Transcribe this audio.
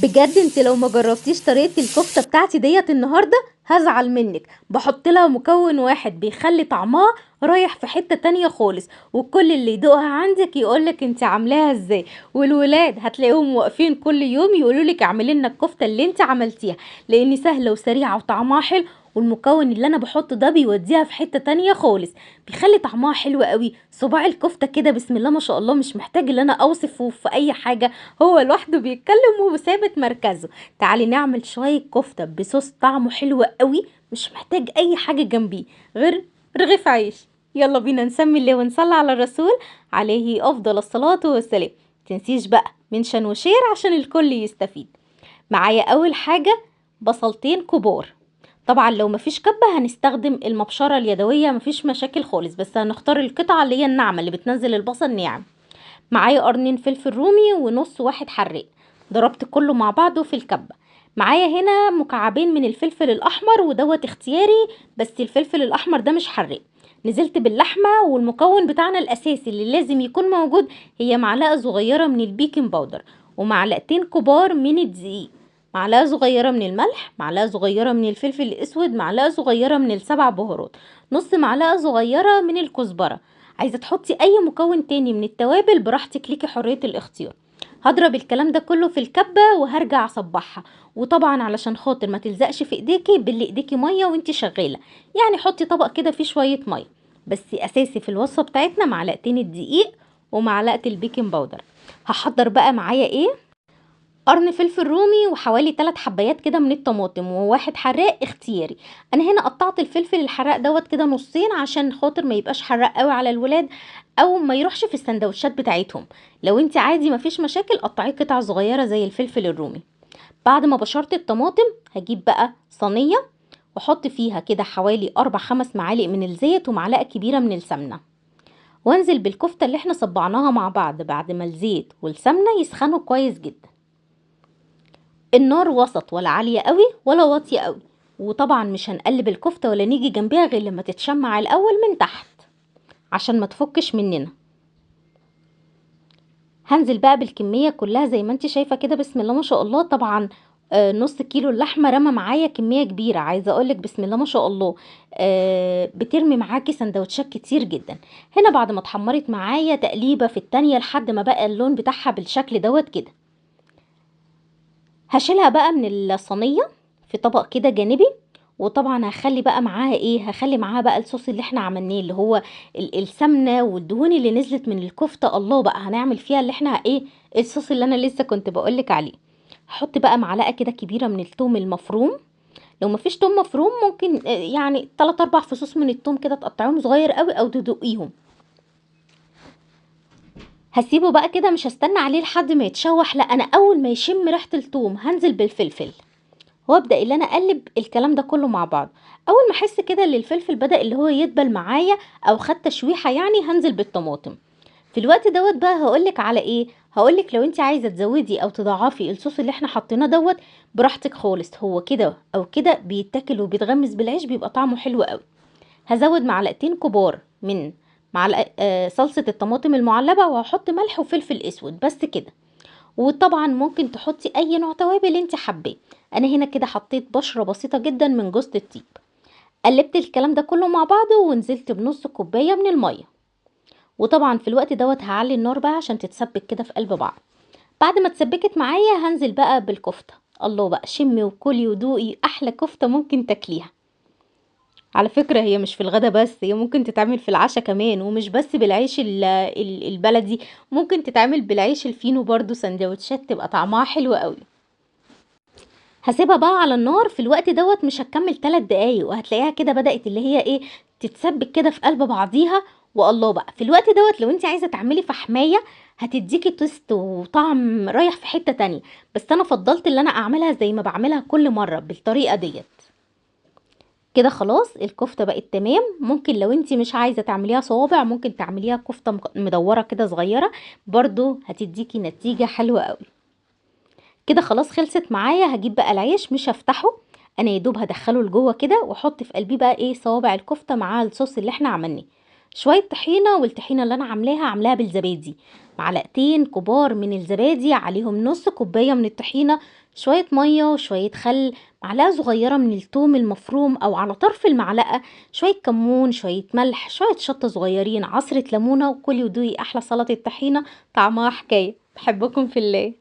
بجد انت لو ما جربتيش طريقه الكفتة بتاعتي ديت النهارده هزعل منك. بحط لها مكون واحد بيخلي طعمها رايح في حتة تانية خالص، وكل اللي يدوقها عندك يقولك انت عاملاها ازاي، والولاد هتلاقيهم واقفين كل يوم يقولولك اعملي لنا الكفتة اللي انت عملتيها، لان سهلة وسريعة وطعمها حلو، والمكون اللي انا بحطه ده بيوديها في حتة تانية خالص، بيخلي طعمها حلو قوي. صباع الكفتة كده بسم الله ما شاء الله، مش محتاج ان انا اوصفه في اي حاجة، هو لوحده بيتكلم وثابت مركزه. تعالي نعمل شوية كفتة بصوص طعمه حلو قوي، مش محتاج اي حاجة جنبيه غير رغيف عيش. يلا بينا نسمي الله ونصلي على الرسول عليه افضل الصلاة والسلام. متنسيش بقى mention و share عشان الكل يستفيد. معايا اول حاجة بصلتين كبار، طبعا لو مفيش كبة هنستخدم المبشرة اليدوية مفيش مشاكل خالص، بس هنختار القطعة اللي هي الناعمة اللي بتنزل البصل ناعم. معايا قرنين فلفل رومي ونص واحد حراق، ضربت كله مع بعضه في الكبة. معايا هنا مكعبين من الفلفل الاحمر، ودوت اختياري بس الفلفل الاحمر ده مش حراق. نزلت باللحمة، والمكون بتاعنا الاساسي اللي لازم يكون موجود هي معلقة صغيرة من ال baking powder، ومعلقتين كبار من الدقيق، معلقة صغيرة من الملح، معلقة صغيرة من الفلفل الاسود، معلقة صغيرة من السبع بهارات، نص معلقة صغيرة من الكزبرة. عايزة تحطي اي مكون تاني من التوابل براحتك، ليكي حرية الاختيار. هضرب الكلام ده كله في الكبة وهرجع اصبعها، وطبعا علشان خاطر ما تلزقش في ايديكي بلي ايديكي مية وانتي شغالة، يعني حطي طبق كده فيه شوية مية. بس اساسي في الوصفة بتاعتنا معلقتين الدقيق ومعلقة ال baking powder. هحضر بقى معايا ايه؟ قرن فلفل رومي وحوالي 3 حبايات كده من الطماطم، وواحد حراق اختياري. انا هنا قطعت الفلفل الحراق دوت كده نصين عشان خاطر ما يبقاش حراق قوي على الولاد او ما يروحش في السندوتشات بتاعتهم. لو انت عادي مفيش مشاكل قطعية قطع صغيرة زي الفلفل الرومي. بعد ما بشرت الطماطم هجيب بقى صينية واحط فيها كده حوالي 4-5 معالق من الزيت ومعلقة كبيرة من السمنة، وانزل بالكفته اللي احنا صبعناها مع بعض بعد ما الزيت والسمنه يسخنوا كويس جدا. النار وسط، ولا عالية قوي ولا واطية قوي، وطبعا مش هنقلب الكفتة ولا نيجي جنبها غير لما تتشمع الاول من تحت عشان ما تفكش مننا. هنزل بقى بالكمية كلها زي ما انت شايفة كده بسم الله ما شاء الله. طبعا نص كيلو اللحمة رمى معايا كمية كبيرة، عايزة اقولك بسم الله ما شاء الله بترمي معاكي سندوتشات كتير جدا. هنا بعد ما اتحمرت معايا تقليبة في التانية لحد ما بقى اللون بتاعها بالشكل دوت كده، هشيلها بقى من الصينية في طبق كده جانبي. وطبعا هخلي بقى معاها ايه؟ هخلي معاها بقى الصوص اللي احنا عملناه اللي هو السمنة والدهون اللي نزلت من الكفتة. الله بقى هنعمل فيها اللي احنا ايه الصوص اللي انا لسه كنت بقولك عليه. هحط بقى معلقه كده كبيرة من الثوم المفروم، لو مفيش ثوم مفروم ممكن يعني 3-4 فصوص من الثوم كده تقطعيهم صغير قوي او تدقيهم. هسيبه بقى كده مش هستنى عليه لحد ما يتشوح، لا انا اول ما يشم ريحه الثوم هنزل بالفلفل وابدا اللي انا اقلب الكلام ده كله مع بعض. اول ما احس كده ان الفلفل بدا اللي هو يدبل معايا او خد تشويحه يعني هنزل بالطماطم. في الوقت دوت بقى هقولك على ايه، هقولك لو انت عايزه تزودي او تضاعفي الصوص اللي احنا حطيناه دوت براحتك خالص، هو كده او كده بيتاكل وبيتغمس بالعيش بيبقى طعمه حلو قوي. هزود معلقتين كبار من معلقه صلصه الطماطم المعلبه، وهحط ملح وفلفل اسود بس كده. وطبعا ممكن تحطي اي نوع توابل انت حباه. انا هنا كده حطيت بشره بسيطة جدا من جوزة الطيب. قلبت الكلام ده كله مع بعضه ونزلت بنص كوباية من المية. وطبعا في الوقت دوت هعلي النار بقى عشان تتسبك كده في قلب بعض. بعد ما اتسبكت معايا هنزل بقى بالكفته. الله بقى شمي وكلي ودوقي احلى كفته ممكن تاكليها. على فكرة هي مش في الغدا بس، هي ممكن تتعمل في العشاء كمان، ومش بس بالعيش البلدي، ممكن تتعمل بالعيش الفينو برضو سندوتشات تبقى طعمها حلو قوي. هسيبها بقى على النار في الوقت دوت مش هتكمل 3 دقايق، وهتلاقيها كده بدأت اللي هي ايه تتسبك كده في قلب بعضيها. والله بقى في الوقت دوت لو انت عايزة تعملي فحماية هتديكي taste وطعم رايح في حتة تانية، بس انا فضلت اللي انا اعملها زي ما بعملها كل مرة بالطريقة ديت كده. خلاص الكفتة بقت تمام. ممكن لو انت مش عايزة تعمليها صوابع ممكن تعمليها كفتة مدورة كده صغيرة، برضو هتديكي نتيجة حلوة قوي كده. خلاص خلصت معايا. هجيب بقى العيش مش هفتحه، انا يدوب هدخله لجوه كده واحط في قلبية بقى ايه صوابع الكفتة مع الصوص اللي احنا عملناه. شوية طحينه، والطحينه اللي انا عاملاها عاملاها بالزبادي، معلقتين كبار من الزبادي عليهم نص كوباية من الطحينه، شوية مية وشوية خل، معلقه صغيرة من الثوم المفروم او على طرف المعلقة، شوية كمون، شوية ملح، شوية شطه صغيرين، عصره ليمونه، وكلي ودوقي احلى سلطة طحينه طعمها حكاية. بحبكم في الله.